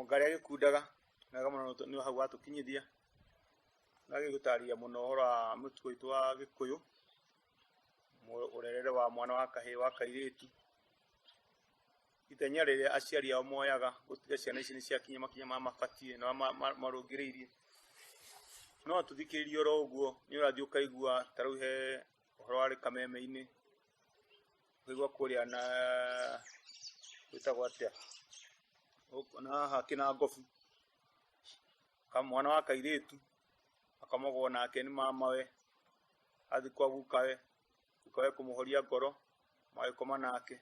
Mũngarĩ agĩkundaga wega mũno nĩ hau watũkinyithia. Na agĩgũtarĩria mũno ũhoro wa mũtugo witũ wa Gĩkũyũ, ũrerere wa mwana wa kahĩĩ wa kairĩtu, ithenya rĩrĩa aciari ao moyaga gũtiga ciana ici nĩ ciakinya makinya marĩa mabatiĩ na marũngĩrĩirie. No tũthikĩrĩrie oro ũguo nĩ ũrathiĩ ũkaigua ta rĩu he ũhoro warĩ kameme-inĩ, ũkaigua kũrĩa na gwĩtagwo atĩa, na haha Kĩnangobu, mwana wa kairĩtu akomagwo nake nĩ mamawe, athiĩ kwa gukawe, gukawe kũmũhoria ngoro magĩkoma nake.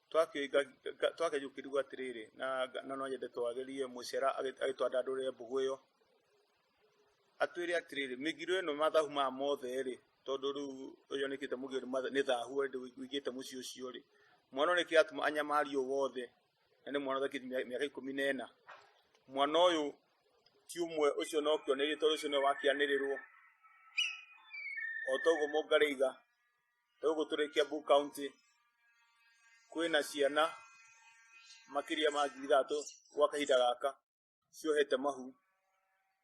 Twakĩanjia gũkĩrigwo atĩrĩrĩ, na no nyende twagerie mũcera agĩtwandandũrĩre mbũgũ ĩyo, atwĩre atĩrĩrĩ, mĩgiro ĩno mathabu maya mothe rĩ, tondũ rĩu ũyũ nĩkĩte mũgiro nĩ thahu already ũigĩte mũciĩ ũcio rĩ, mwana ũyũ nĩkĩ kĩratũma anyamario wothe, na nĩ mwana ũthakĩte mĩaka 14. Mwana ũyũ ti ũmwe ũcio no kĩonereria tondũ ũcio nĩwe wakĩanĩrĩrwo, o toguo mũngarĩiga, Gũkũ tũrĩ Kiambu County kwĩna ciana makĩria ma 6,000 gwa kahinda gaka ciohete mahu.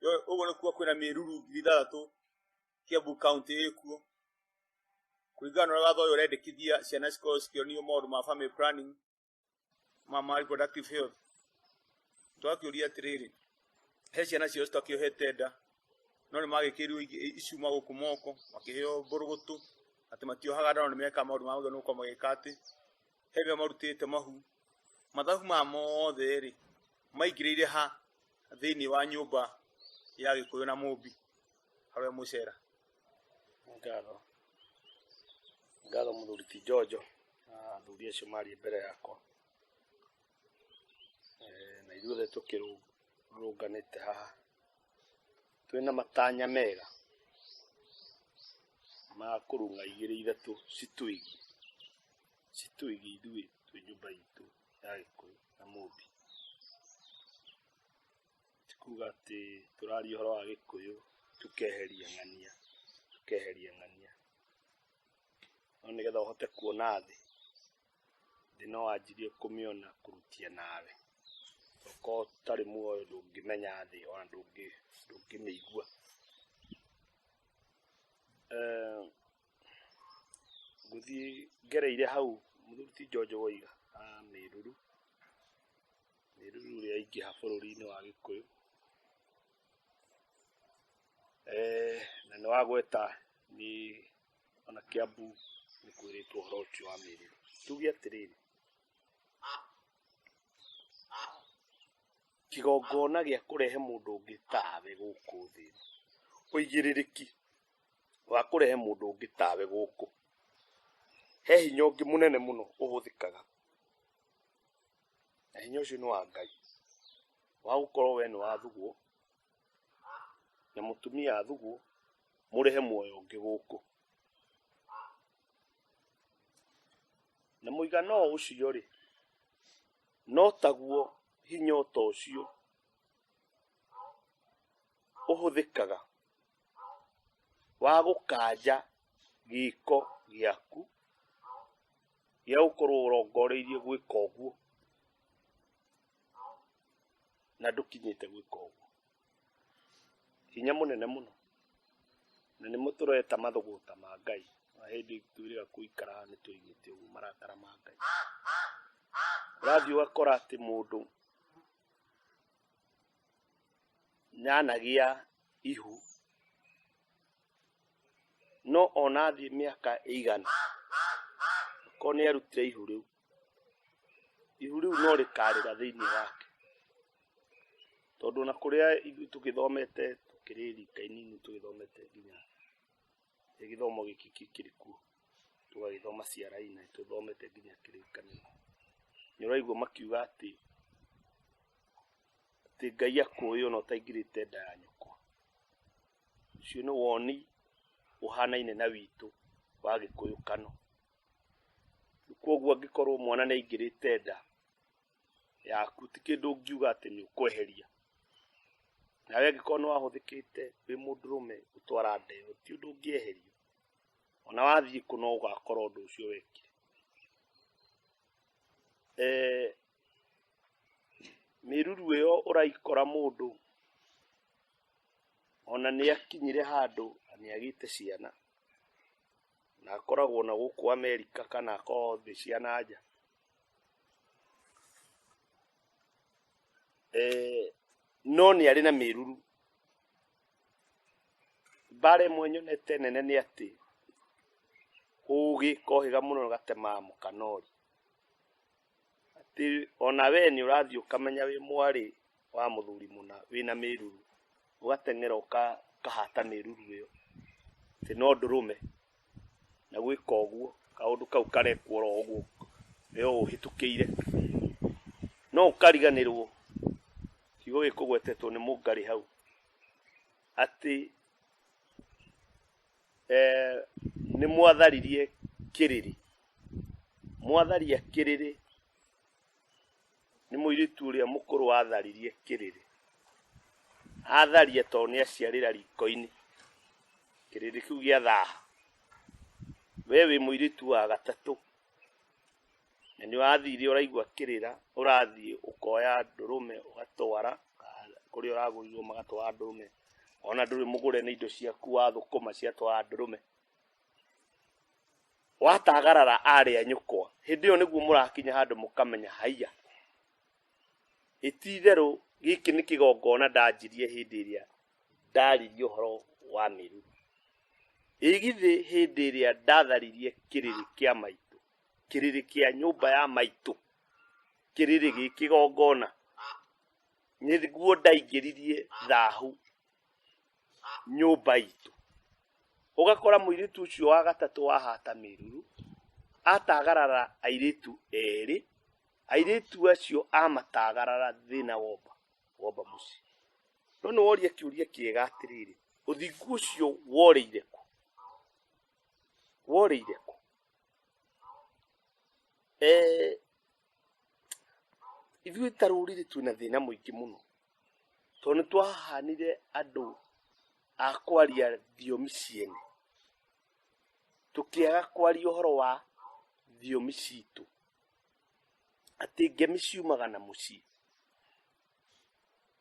Ũguo nĩ kuga kwĩna mĩruru 6,000 Kiambu County ĩkuo. Kũringana na ũrĩa watho ũyũ ũrendekithia ciana cikorwo cikĩonio maũndũ ma family planning ma reproductive health. Twakĩũria atĩrĩrĩ, he ciana ciao citakĩohete nda no nĩ magĩkĩrirwo icuma gũkũ moko makĩheo mbũrũgũtũ atĩ matiohaga nda no nĩ mekaga maũndũ ma magĩrĩirwo gũkorwo magĩka atĩ he rĩrĩa marutĩte mahu. Mathabu maya mothe rĩ maingĩrĩire ha thĩinĩ wa nyũmba ya Gĩkũyũ na Mũmbi harĩa mũcera? Ngatho. Ngatho mũthuri ti Njonjo na athuri acio marĩ mbere yakwa. Na ithuothe tũkĩrũrũnganĩte haha twĩna matanya mega ma kũrung'a igĩrĩ ithatũ citwĩgiĩ, citwĩgiĩ ithuĩ twĩ nyũmba itũ ya Gĩkũyũ na Mũmbi. Ti kuga atĩ tũraria ũhoro wa Gĩkũyũ tũkeheria ng'ania, tũkeheria ng'ania. No nĩgetha ũhote kuona thĩ, thĩ no wanjirie kũmĩona kũrutia nawe. Okorwo ũtarĩ muoyo ndũngĩmenya thĩ ona ndũngĩmĩigua. Ngũthiĩ ngereire hau mũthuri ti George woiga ha mĩruru, mĩruru ĩrĩa yaingĩha bũrũri-inĩ wa Gĩkũyũ. Na nĩ wagweta nĩ ona Kiambu nĩ kwĩrĩtwo ũhoro ũcio wa mĩruru. Tuge atĩrĩrĩ, kĩgongona gĩa kũrehe mũndũ ũngĩ tawe gũkũ thĩ ĩno, ũigĩrĩrĩki wa kũrehe mũndũ ũngĩ tawe gũkũ, he hinya ũngĩ mũnene mũno ũhũthĩkaga, na hinya ũcio nĩ wa Ngai, wa gũkorwo we nĩ wathugwo, na mũtumia athugwo, mũrehe muoyo ũngĩ gũkũ. Na mũigana o ũcio rĩ, no taguo hinya o ta ũcio ũhũthĩkaga wa gũkanja gĩko gĩaku gĩa gũkorwo ũrongoreirie gwĩka ũguo na ndũkinyĩte gwĩka ũguo. Hinya mũnene mũno, na nĩmo tũreta mathũgũta ma Ngai. Na hĩndĩ twĩrĩga kũikara haha nĩtũigĩte ũguo marakara ma Ngai. Ũrathiĩ ũgakora atĩ mũndũ ndanagĩa ihu, no ona athiĩ mĩaka ĩigana, okorwo nĩ arutire ihu rĩu, ihu rĩu no rĩkarĩra thĩinĩ wake. Tondũ ona kũrĩa ithuĩ tũgĩthomete tũkĩrĩ rika inini tũgĩthomete nginya gĩthomo gĩkĩ gĩkĩrĩ kuo, tũgagĩthoma CRE na nĩtũthomete nginya kĩrĩkanĩro. Nĩ ũraigua makiuga atĩ, atĩ Ngai akũĩ ona ũtaingĩrĩte nda ya nyũkwa. Ũcio nĩ woni ũhanaine na witũ wa Gĩkũyũ Kano. Koguo angĩkorwo mwana nĩ aingĩrĩte nda yaku ti kĩndũ ũngiuga atĩ nĩ ũkweheria. Nawe angĩkorwo nĩ wahũthĩkĩte wĩ mũndũrũme gũtwara nda ĩyo ti ũndũ ũngĩeherio. Ona wathiĩ kũ no ũgakora ũndũ ũcio wekire. Mĩruru ĩyo ũraikora mũndũ ona nĩ akinyire handũ na nĩ agĩte ciana na akoragwo na gũkũ Amerika kana akorwo thĩ cia na nja. No nĩ arĩ na mĩruru. Mbara ĩmwe nyonete nene nĩ atĩ ũgĩ kohĩga mũno gatemaga mũkanori. Atĩ ona we nĩ ũrathiĩ ũkamenya wĩ mwarĩ wa mũthuri mũna wĩna mĩruru, ũgateng'era ũkahata mĩruru ĩyo atĩ no ndũrũme, na gwĩka ũguo kaũndũ kau karekwo oro ũguo we ũhĩtũkĩire, no ũkariganĩrwo kiugo gĩkũgwetetwo nĩ Mũngarĩ hau atĩ nĩ mwatharirie kĩrĩrĩ, mwatharia kĩrĩrĩ nĩ mũirĩtu ũrĩa mũkũrũ watharirie kĩrĩrĩ, atharia tondũ nĩ aciarĩra riko-inĩ, kĩrĩrĩ kĩu gĩa thaha, we wĩ mũirĩtu wa gatatũ na nĩ wathire ũraigua kĩrĩra, ũrathiĩ ũkoya ndũrũme ũgatwara kũrĩa ũragũrirwo magatwara ndũrũme, ona ndũrĩ mũgũre nĩ indo ciaku wathũkũma ciatwara ndũrũme, watagarara arĩa nyũkwa, hĩndĩ ĩyo nĩguo mũrakinya handũ mũkamenya haiya, ĩ ti itherũ gĩkĩ nĩ kĩgongona ndanjirie hĩndĩ ĩrĩa ndaririe ũhoro wa mĩruru. Ĩ githĩ hĩndĩ ĩrĩa ndatharirie kĩrĩrĩ kĩa maitũ, kĩrĩrĩ kĩa nyũmba ya maitũ, kĩrĩrĩ gĩ kĩgongona, nĩguo ndaingĩririe thahu nyũmba itũ. Ũgakora mũirĩtu ũcio wa gatatũ wahata mĩruru, atagarara airĩtu erĩ, airĩtu acio amatagarara thĩna womba, womba mũciĩ. No nĩ woria kĩũria kĩega atĩrĩrĩ, ũthingu ũcio worĩire kũ? Worĩire kũ? Ithuĩ ta rũrĩrĩ twĩna thĩna mũingĩ mũno, tondũ nĩ twahanire andũ a kwaria thiomi ciene, tũkĩaga kwaria ũhoro wa thiomi citũ, atĩ ngemi ciumaga na mũciĩ.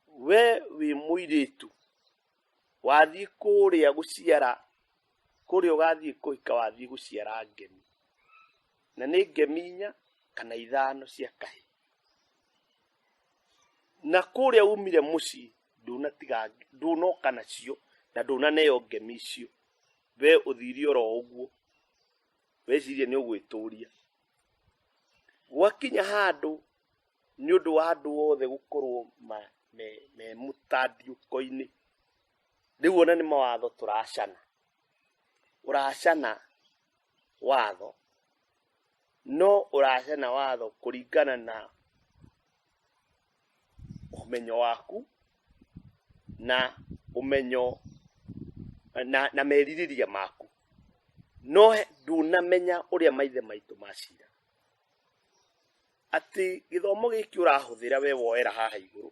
We wĩ mũirĩtu, wathiĩ kũrĩa gũciara, kũrĩa ũgathiĩ kũhika wathiĩ gũciara ngemi, na nĩ ngemi inya kana ithano cia kahĩĩ. Na kũrĩa umire mũciĩ ndũnatiga, ndũnoka nacio na ndũnaneo ngemi icio, we ũthire oro ũguo, weciria nĩ ũgwĩtũria. Gwakinya handũ nĩ ũndũ wa andũ othe gũkorwo me mũtandiũko-inĩ, rĩu ona nĩ mawatho tũracana, ũracana watho, no ũracana watho kũringana na ũmenyo waku na ũmenyo na merirĩria maku, no ndũnamenya ũrĩa maithe maitũ maciraga. Atĩ gĩthomo gĩkĩ ũrahũthĩra we woera haha igũrũ,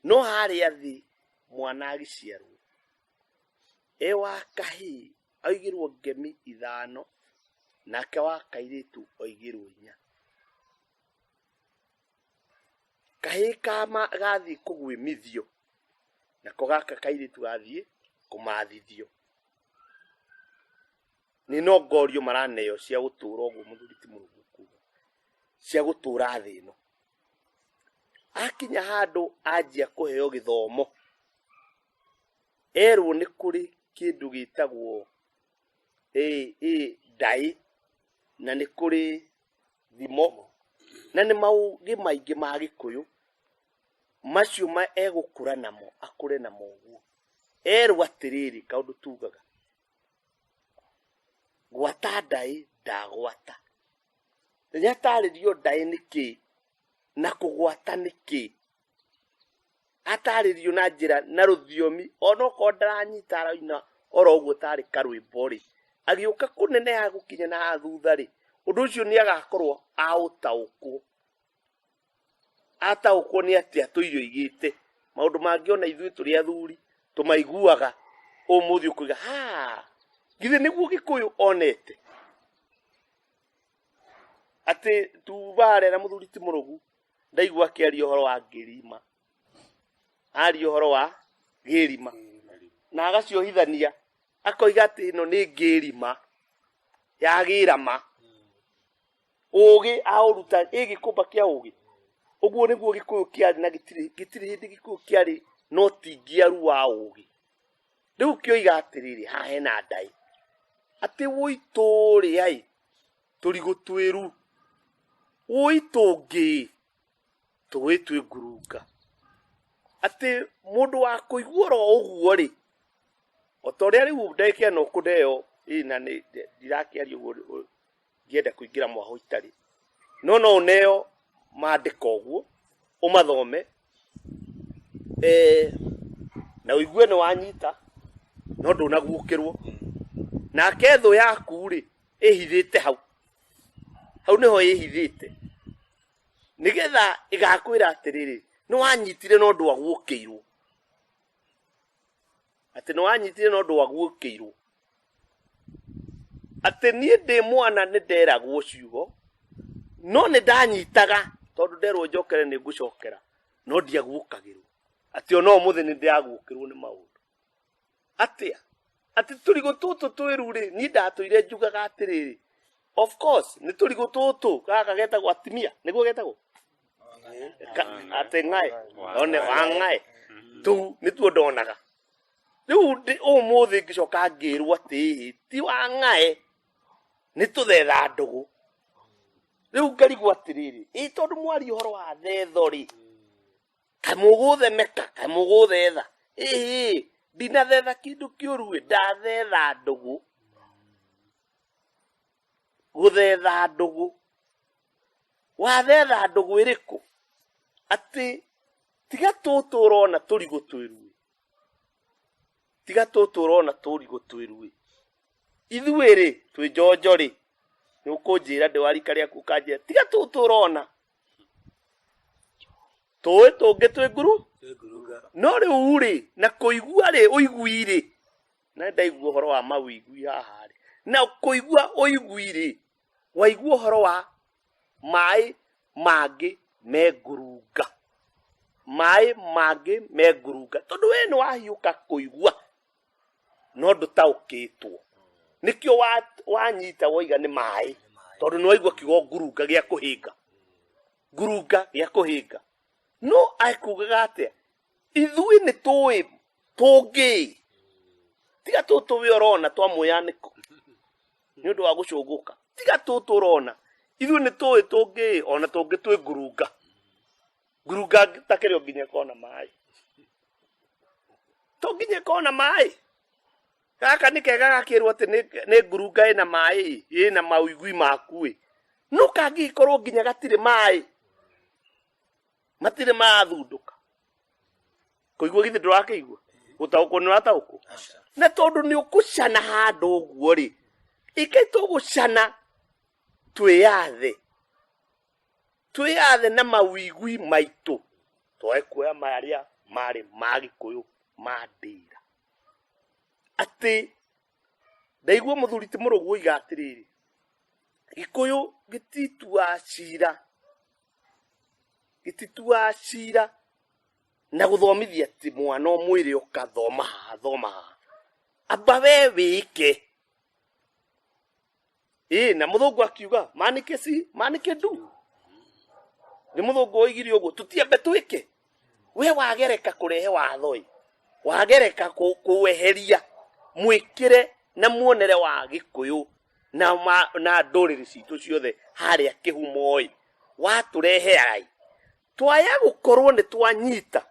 no harĩa thĩ mwana agĩciarwo e wa kahĩĩ aigĩrwo ngemi ithano nake wa kairĩtu oigĩrwo inya. Kahĩĩ gathiĩ kũgwĩmithio nako gaka kairĩtu gathiĩ kũmathithio. Nĩ nongorio maraneo cia gũtũra ũguo mũthuri ti mũrũgu kuga, cia gũtũra thĩ ĩno. Akinya handũ anjia kũheo gĩthomo, erwo nĩ kũrĩ kĩndũ gĩtagwo ndaĩ na nĩ kũrĩ thimo, na nĩ maũgĩ maingĩ ma Gĩkũyũ, macio egũkũra namo, akũre namo ũguo. Erwo atĩrĩrĩ kaũndũ tugaga, gwata ndaĩ ndagwata. Rĩrĩa atarĩrio ndaĩ nĩ kĩ na kũgwata nĩ kĩ, atarĩrio na njĩra na rũthiomi onokorwo ndaranyita aroina oro ũguo tarĩ karwĩmbo rĩ, agĩũka kũneneha gũkinya na haha thutha rĩ, ũndũ ũcio nĩ agakorwo aũtaũkwo. Ataũkwo nĩ atĩ atũire oigĩte maũndũ mangĩ ona ithuĩ tũrĩ athuri tũmaiguaga ũmũthĩ ũkoiga ha githĩ nĩguo Gĩkũyũ onete atĩ tuba harĩa na mũthuri ti mũrũgu. Ndaigua akĩaria ũhoro wa ngĩrima, aria ũhoro wa gĩrima na agaciohithania, akoiga atĩ ĩno nĩ ngĩrima ya gĩrama. Ũgĩ aũruta ĩ gĩkũmba kĩa ũgĩ. Ũguo nĩguo Gĩkũyũ kĩarĩ, na gĩtirĩ hĩndĩ Gĩkũyũ kĩarĩ na ũtingiaru wa ũgĩ. Rĩu kĩoiga atĩrĩrĩ, haha hena ndaĩ atĩ wũi tũrĩa ĩ tũrigũ twĩru, wũi tũngĩ tũĩ twĩ ngurunga. Atĩ mũndũ wa kũigua oro ũguo rĩ, o ta ũrĩa rĩu ndagĩka ĩno ũkũneo ĩ na nĩ ndirakĩaria ũguo ngĩenda kũingĩra mwaho itarĩ, no no ũneo mandĩko ũguo ũmathome na ũigue nĩ wanyita no ndũnaguũkĩrwo. Nake thũ yaku rĩ ĩhithĩte hau, hau nĩho ĩhithĩte, nĩgetha ĩgakwĩra atĩrĩrĩ, nĩ wanyitire no ndwaguũkĩirwo, atĩ nĩ wanyitire no ndwaguũkĩirwo. Atĩ niĩ ndĩ mwana nĩ nderagwo ciugo no nĩ ndanyitaga, tondũ nderwo njokere nĩ ngũcokera, no ndiaguũkagĩrwo. Atĩ ona ũmũthĩ nĩ ndĩraguũkĩrwo nĩ maũndũ. Atĩa? Atĩ tũrigũ tũtũ twĩru rĩ, niĩ ndatũire njugaga atĩrĩrĩ, of course nĩ tũrigũ tũtũ, gaka getagwo atimia, nĩguo getagwo? Atĩ ng'ae, one wang'ae, tũu nĩtuo ndonaga. Rĩu ũmũthĩ ngĩcoka ngĩrwo atĩ ti wang'ae, nĩ tũthetha ndũgũ. Rĩu ngarigwo atĩrĩrĩ, ĩ tondũ mwaria ũhoro wa thetho rĩ, kaĩ mũgũthemeka, kaĩ mũgũthetha? Ĩhĩ, ndinathetha kĩndũ kĩũru ĩ, ndathetha ndũgũ. Gũthetha ndũgũ. Wathetha ndũgũ ĩrĩkũ? Atĩ tiga tũtũ ũrona tũrigũ twĩru ĩ, tiga tũtũ ũrona tũrigũ twĩru ĩ, ithuĩ rĩ twĩ njonjo rĩ, nĩ ũkũnjĩra ndĩ wa rika rĩaku, ũkanjĩra tiga tũtũ ũrona tũĩ tũngĩ twĩ nguru. No rĩu rĩ, na kũigua rĩ, ũigui rĩ, na ndaigua ũhoro wa mawĩigui haha rĩ, na kũigua ũigui rĩ, waigua ũhoro wa maĩ mangĩ me ngurunga, maĩ mangĩ me ngurunga, tondũ we nĩ wahiũka kũigua no ndũtaũkĩtwo, nĩkĩo wanyita woiga nĩ maĩ, tondũ nĩ waigua kiugo ngurunga gĩa kũhĩnga, ngurunga gĩa kũhĩnga. No ekugaga atĩa? Ithuĩ nĩ tũĩ tũngĩ, tiga tũtũ we ũrona twa mũyanĩko nĩ ũndũ wa gũcũngũka, tiga tũtũ ũrona, ithuĩ nĩ tũĩ tũngĩ, ona tũngĩ twĩ ngurunga, ngurunga ta kĩrĩa nginya ĩkona maĩ, to nginya ĩkona maĩ. Gaka nĩ kega gakĩrwo atĩ nĩ ngurunga ĩna maĩ, ĩna maũigui maku ĩ, no kangĩgĩkorwo nginya gatirĩ maĩ, matirĩ marathundũka. Kũigua githĩ ndũrakĩigua? Gũtaũkwo nĩ ũrataũkwo? Na tondũ nĩ ũkũcana handũ ũguo rĩ, ike tũgũcana twĩyathe, twĩyathe na mawĩigui maitũ, twage kuoya marĩa marĩ ma Gĩkũyũ ma ndĩra. Atĩ ndaigua mũthuri ti mũrũgu oiga atĩrĩrĩ, Gĩkũyũ gĩtituaga cira, gĩtituaga cira na gũthomithia atĩ mwana ũmwĩre ũka thoma haha, thoma haha, amba we wĩke. Ĩ na mũthũngũ akiuga manĩke si manĩke ndu, nĩ mũthũngũ oigire ũguo, tũtiambe twĩke. We wagereka kũrehe watho ĩ, wagereka kũweheria mwĩkĩre na muonere wa Gĩkũyũ na ndũrĩrĩ citũ ciothe harĩa kĩhumo ĩ, watũrehera ĩ, twaya gũkorwo nĩ twanyita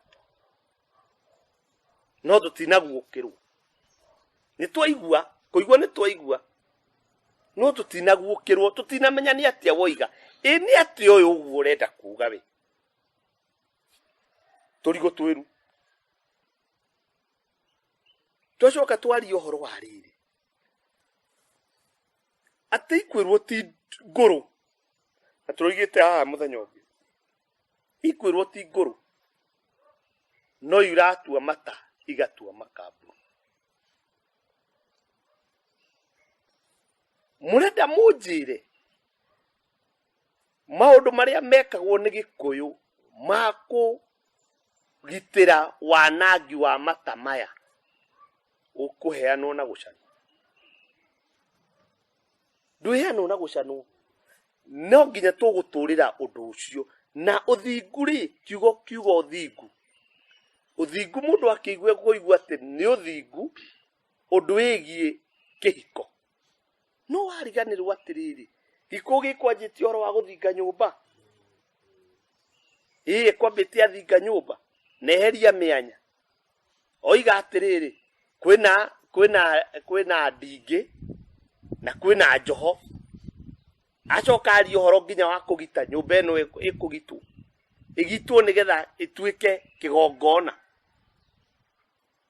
no tũtinaguũkĩrwo. Nĩ twaigua, kũigua nĩ twaigua, no tũtinaguũkĩrwo, tũtinamenya nĩ atĩa woiga. Ĩ nĩ atĩa ũyũ ũguo ũrenda kuga we? Tũrigũ twĩru. Twacoka twaria ũhoro wa rĩrĩ, atĩ ikwĩrwo ti ngũrũ, na tũroigĩte haha mũthenya ũngĩ, ikwĩrwo ti ngũrũ, no iratua mata igatua makamburu. Mũrenda mũnjĩre maũndũ marĩa mekagwo nĩ Gĩkũyũ Ma kũgitĩra wanangi wa mata maya ũkũheanwo na gũcanwo? Ndwĩheanwo na gũcanwo. No nginya tũgũtũrĩra ũndũ ũcio. Na ũthingu rĩ, kiugo kiuga ũthingu, ũthingu mũndũ akĩigua kũigua atĩ nĩ ũthingu ũndũ wĩgiĩ kĩhiko. No wariganĩrwo atĩrĩrĩ, gĩkũyũ gĩkwanjĩtie ũhoro wa gũthinga nyũmba. Ĩĩ ĩkwambĩtie athinga nyũmba na eheria mĩanya. Oiga atĩrĩrĩ, kwĩna kwĩna kwĩna ndingĩ na kwĩna njoho. Acoka aria ũhoro nginya wa kũgita nyũmba ĩno ĩkũgitwo. Ĩgitwo nĩgetha ĩtuĩke kĩgongona.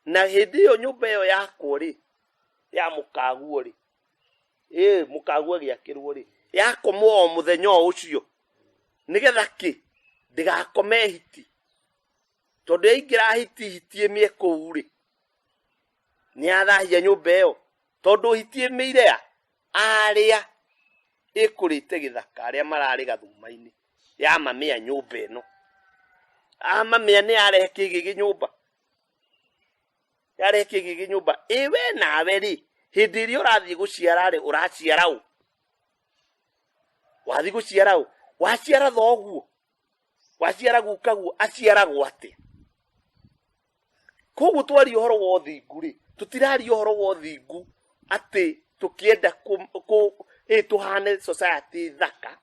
Na hĩndĩ ĩyo nyũmba ĩyo yakwo rĩ, ya mũkaguo rĩ, ĩ mũkaguo agĩakĩrwo rĩ, yakomwo o mũthenya o ũcio, nĩgetha kĩ? Ndĩgakome hiti. Tondũ yaingĩra hiti, hiti ĩmĩe kũu rĩ, nĩ yathahia nyũmba ĩyo. Tondũ hiti ĩmĩire a? Arĩa ĩkũrĩte gĩthaka, arĩa mararĩ gathuma-inĩ, yamamĩa nyũmba ĩno. Amamĩa nĩ yarehe kĩgĩgĩ nyũmba. Yarehe kĩgĩgĩ nyũmba. Ĩ we nawe rĩ, hĩndĩ ĩrĩa ũrathiĩ gũciara rĩ, ũraciara ũ? Wathiĩ gũciara ũ? Waciara thoguo? Waciara gukaguo? Aciaragwo atĩa? Koguo twaria ũhoro wa ũthingu rĩ, tũtiraria ũhoro wa ũthingu atĩ tũkĩenda tũhane society thaka,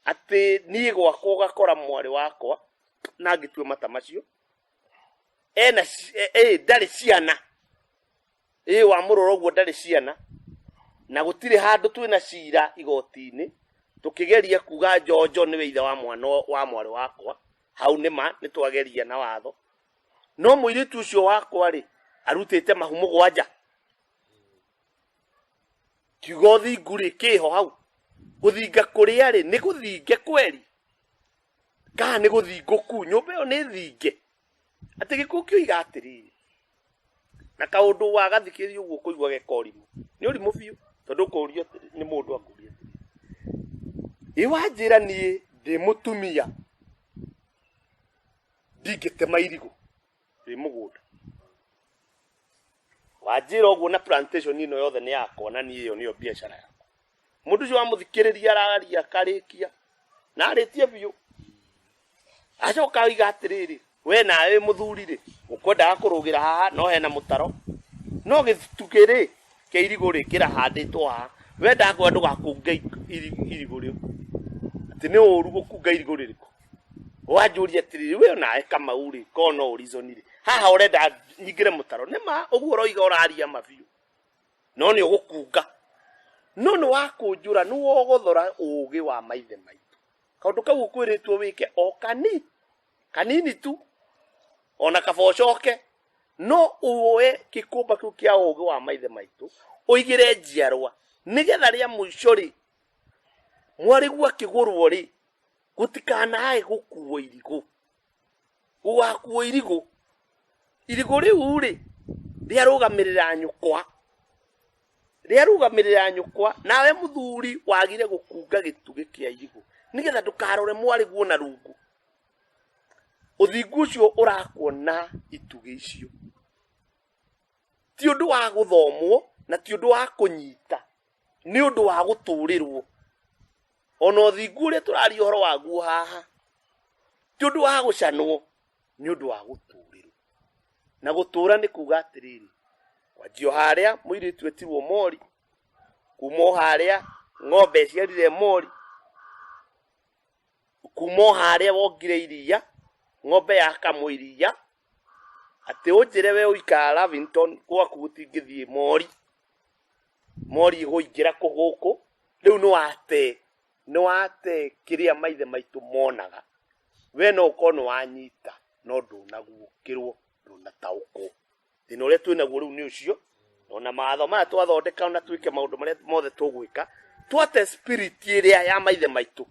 atĩ niĩ gwakwa ũgakora mwarĩ wakwa na ngĩtue mata macio ena ndarĩ ciana, wamũrora ũguo ndarĩ ciana, na gũtirĩ handũ twĩna cira igoti-inĩ tũkĩgeria kuga Njonjo nĩwe ithe wa mwana wa mwarĩ wakwa. Hau nĩma nĩtwageria na watho, no mũirĩtu ũcio wakwa rĩ arutĩte mahu mũgwanja. Kiugo ũthingu rĩ kĩho hau, gũthinga kũrĩa rĩ nĩ gũthinge kweri kana nĩ gũthingũku? Nyũmba ĩyo nĩ thinge. Atĩ gĩkuũ kĩoiga atĩrĩrĩ, na kaũndũ wagathikĩrĩria ũguo ũkũigua geka ũrimũ, nĩ ũrimũ biũ, tondũ ũkũrio nĩ mũndũ akũria atĩrĩrĩ, ĩ wanjĩra niĩ ndĩ mũtumia ndingĩtema irigũ ndĩ mũgũnda, wanjĩra ũguo na plantation ĩno yothe nĩ yakwa na niĩ ĩyo nĩyo biacara yakwa. Mũndũ ũcio wamũthikĩrĩria araria akarĩkia na arĩtie biũ, acoka oiga atĩrĩrĩ, we nawe wĩ mũthuri rĩ, ũkwendaga kũrũgĩra haha no hena mũtaro, no gĩtugĩ rĩ kĩa irigũ rĩ kĩrahandĩtwo haha, we ndakwĩra ndũgakunge irigũ rĩu, atĩ nĩ ũru gũkunga irigũ rĩrĩkũ? Wanjũria atĩrĩrĩ, we onawe Kamau rĩ, korwo no ũ-reason rĩ, haha ũrenda nyingĩre mũtaro? Nĩ ma ũguo ũroiga ũraria ma biũ, no nĩ ũgũkunga, no nĩ wakũnjũra, nĩ wogothora ũgĩ wa maithe maitũ. Kaũndũ kau ũkwĩrĩtwo wĩke o kani kanini tu, ona kaba ũcoke, no ũoe gĩkũmba kĩu kĩa ũgĩ wa maithe maitũ ũigĩre njiarwa, nĩgetha rĩa mũico rĩ, mwarĩguo akĩgũrwo rĩ, gũtikanae gũkuo irigũ. Gũgakuo irigũ, irigũ rĩu rĩ, rĩarũgamĩrĩra nyũkwa, rĩarũgamĩrĩra nyũkwa, nawe mũthuri wagire gũkunga gĩtugĩ kĩa irigũ, nĩgetha ndũkarore mwarĩguo na rungu. Ũthingu ũcio ũrakwo na itugĩ icio. Ti ũndũ wa gũthomwo na ti ũndũ wa kũnyita, nĩ ũndũ wa gũtũrĩrwo. Ona ũthingu ũrĩa tũraria ũhoro waguo haha, ti ũndũ wa gũcanwo, nĩ ũndũ wa gũtũrĩrwo. Na gũtũra nĩ kuga atĩrĩrĩ, kwanjia o harĩa mũirĩtu etirwo mori, kuma o harĩa ng'ombe ĩciarire mori, kuma o harĩa wongire iria, ng'ombe yakamwo iria, atĩ ũnjĩre we ũikara Lavington gwaku gũtingĩthiĩ mori, mori ĩgũingĩra kũ gũkũ, rĩu nĩ wate, nĩ wate kĩrĩa maithe maitũ monaga. We no ũkorwo nĩ wanyita no ndũnaguũkĩrwo, ndũnataũkwo. Thĩna ũrĩa twĩnaguo rĩu nĩ ũcio, ona mawatho maya twathondeka ona twĩke maũndũ marĩa mothe tũgwĩka, twate spirit ĩrĩa ya maithe maitũ,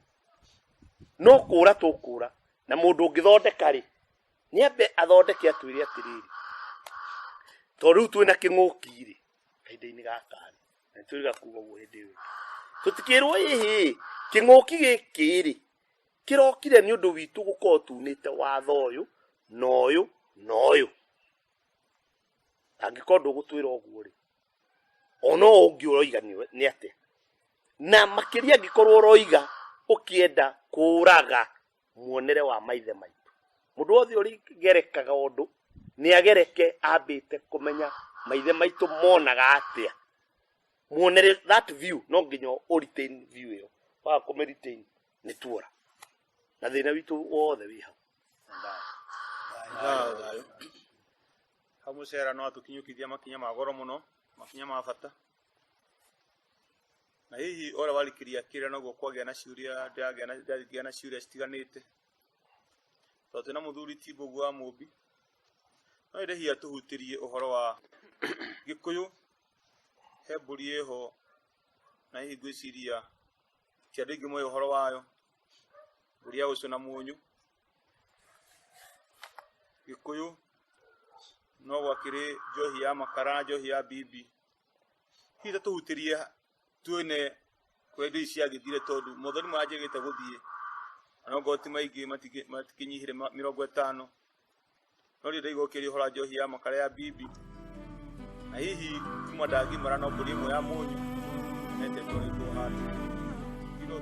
no kũra tũkũra. Na mũndũ ũngĩthondeka rĩ, nĩ ambe athondeke atwĩre atĩrĩrĩ, tondũ rĩu twĩna kĩng'ũki rĩ, kahinda-inĩ gaka rĩ, na nĩtwĩrĩga kuga ũguo hĩndĩ ĩyo ĩngĩ, tũtikĩrwo ĩhĩ, kĩng'ũki gĩkĩ rĩ, Kĩrokire nĩ ũndũ witũ gũkorwo tunĩte watho ũyũ na ũyũ na ũyũ. Angĩkorwo ndũgũtwĩra ũguo rĩ, ona ũũ ũngĩ ũroiga nĩ atĩa? Na makĩria angĩkorwo ũroiga ũkĩenda kũraga muonere wa maithe maitũ. Mũndũ wothe ũrĩgerekaga ũndũ nĩ agereke ambĩte kũmenya maithe maitũ monaga atĩa. Muonere, that view, no nginya ũ retain view ĩyo. Waga kũmĩ retain nĩ tuora. Na thĩna witũ wothe wĩ hau. Thayũ thayũ. Hau mũcera no atũkinyũkithia makinya ma goro mũno, makinya ma bata. Na hihi ũrĩa warikĩria kĩrĩa noguo kwagĩa na ciũria, ndĩragĩa na ndĩragĩa na ciũria citiganĩte. Tondũ twĩna mũthuri ti Mbũgua wa Mũmbi, no nyende hihi atũhutĩrie ũhoro wa Gĩkũyũ, he mbũri ĩho na hihi ngwĩciria ti andũ aingĩ moĩ ũhoro wayo, mbũri ya gũcũna mũnyũ. Gĩkũyũ no gwakĩrĩ njohi ya makara na njohi ya mbimbi. Hihi tatũhutĩrie tuone kũrĩa indo ici ciagĩthire tondũ mothoni marĩa njĩrĩgĩte gũthiĩ ona okorwo ti maingĩ matikinyihire 50, no rĩrĩ ndaigua ũkĩaria ũhoro wa njohi ya makara ya mbimbi na hihi kuma ndagimara no mbũri ĩmwe ya mũnyũ nyonete ĩtwarĩtwo handũ. Hihi no